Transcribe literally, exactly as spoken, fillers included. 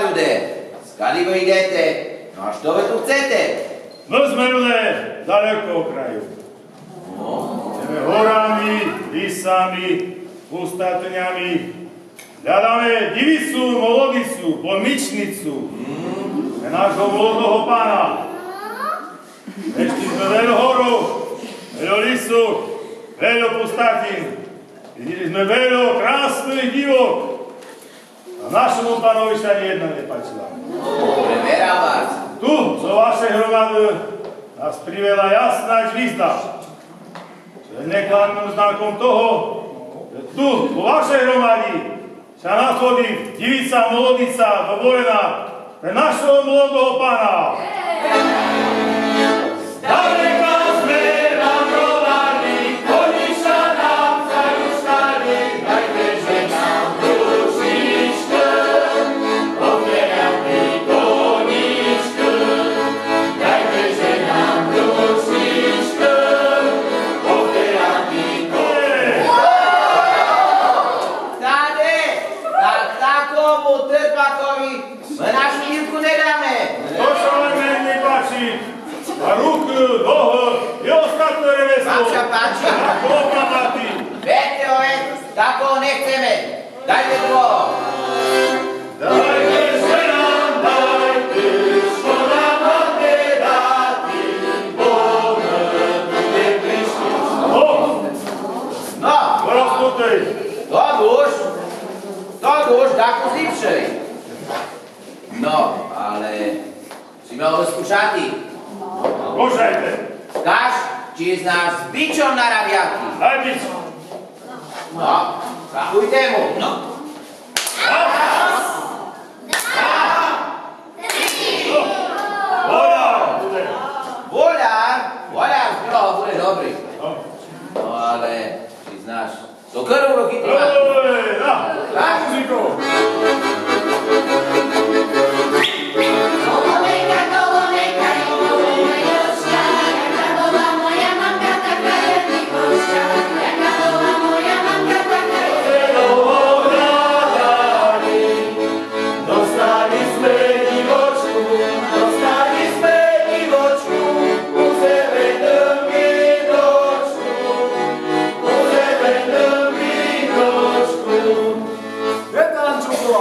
Люде, скади вы идете? Но а што вы ту хцете? Мы зме люде з далекого краю. Идземе горами, лїсами, пустатинями. Глядаме дївицу, молодицу, бомичницу. Пре нашого молодого пана. Прейшли зме вельо горов, вельо лїсох, вельо пустатин. Видїли зме вельо красних дївок. А нашому панови ше ани єдна нє пачила. Превера вас. Ту, зо вашей громады, нас привела ясна звизда. Ше є неканным знаком того, же ту, у вашей громадї, ся находзи дївица, молодица, доборена пре нашого молодого пана. Таде, так такому тырпакови мы нашу дївку не даме. То ше вам менї пачи. А рукы, ногы і остатне ревесло. Вам ся пачи? Так, опамяти. Вецей, овец, такого не хцеме. Дайте другого. Дайте же нам, дайте, што нам мате дати, бо мы туй пришли. О! Но. Зараз туй. То душ, то душ, так уж лїпшей. Но, але ці мали скушати. Скушайте. Скаж, ци знаш з бичом нарабяти. Ай, бич. Но, рахуйте му. Но. Раз. Два. Воляр буде. Воляр, воляр з нього буде добрий. Но. Но, але ци знаш Сокыру в рукы тримати. Ой, на, на музику! Dostali sme divocku, dostali sme divocku, u zelenom vinočku, u zelenom vinočku. Petan Čuko.